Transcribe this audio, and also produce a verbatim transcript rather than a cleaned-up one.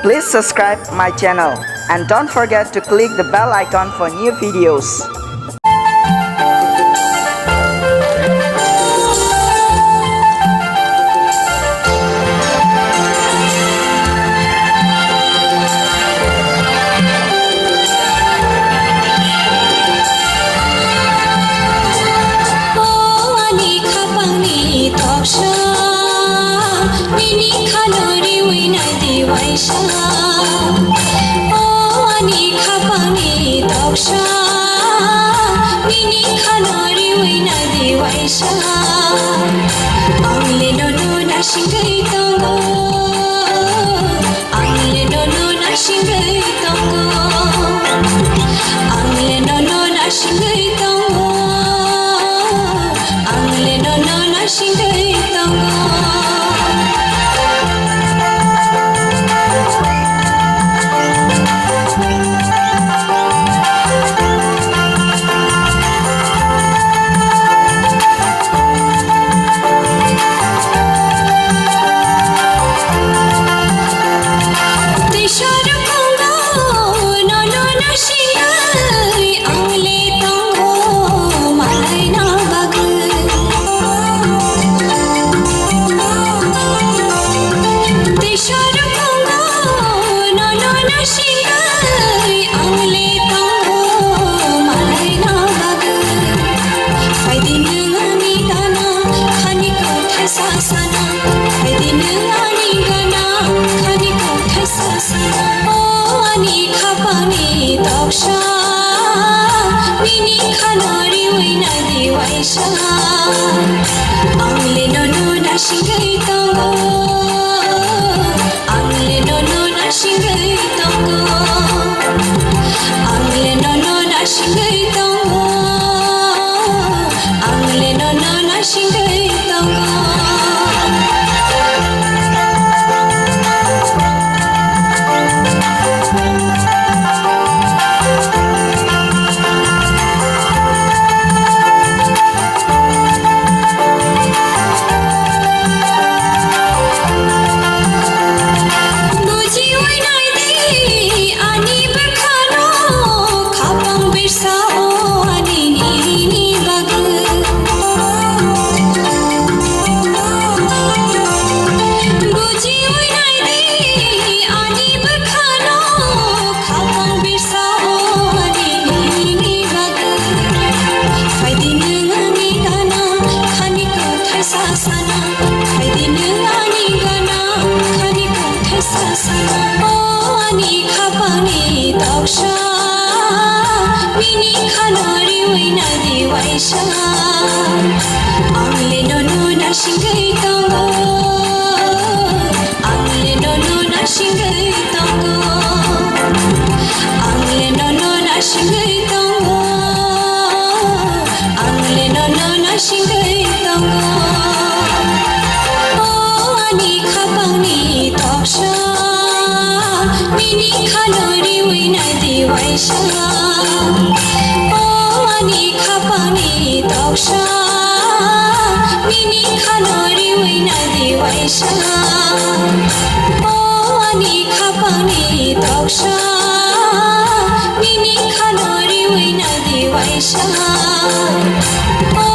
Please subscribe my channel and don't forget to click the bell icon for new videos. O ani khapangni toksa, nini khalo riwi naidi waisa. O ani khapangni toksa, nini khalo riwi naidi waisa. Ang le nono nasingwi tongo. Ang le nono nasingwi tongo. Ang le nono nasingwi tongo. Ang le nono nasingwi tongo. Tei sorok tongo, nono nasingwi ang le tongo, malaina bagwi. Tei sorok tongo, nono nasingwi ang le tongo, malaina bagwi. Phaidi nwng ani gana, khani kok thaisa sana. Phaidi nwng ani gana, khani kok thaisa sana. O ani khapangni toksa, nini khalo riwi naidi waisa. Ang le nono nasingwi tongo. Ang le nono nasingwi tongo. Ang le nono nasingwi tongo. Ang le nono nasingwi tongo. Bujiwi naidi ani bwkhano, khapang bisa o ani nini bagwi. Bujiwi naidi ani bwkhano, khapang bisa o ani nini bagwi. Phaidi nwng ani gana, khani kok thaisa sana. Phaidi nwng ani gana, khani kok thaisa sana. O ani khapangni toksa, nini khalo riwi naidi waisa. Ang le nono nasingwi tongo. Ang le nono nasingwi tongo. Ang le nono nasingwi tongo. Ang le nono nasingwi tongo. O ani khapangni toksa, nini khalo riwi naidi waisa. O ani khapangni toksa, nini khalo riwi naidi waisa. O ani khapangni toksa, nini khalo riwi naidi waisa. O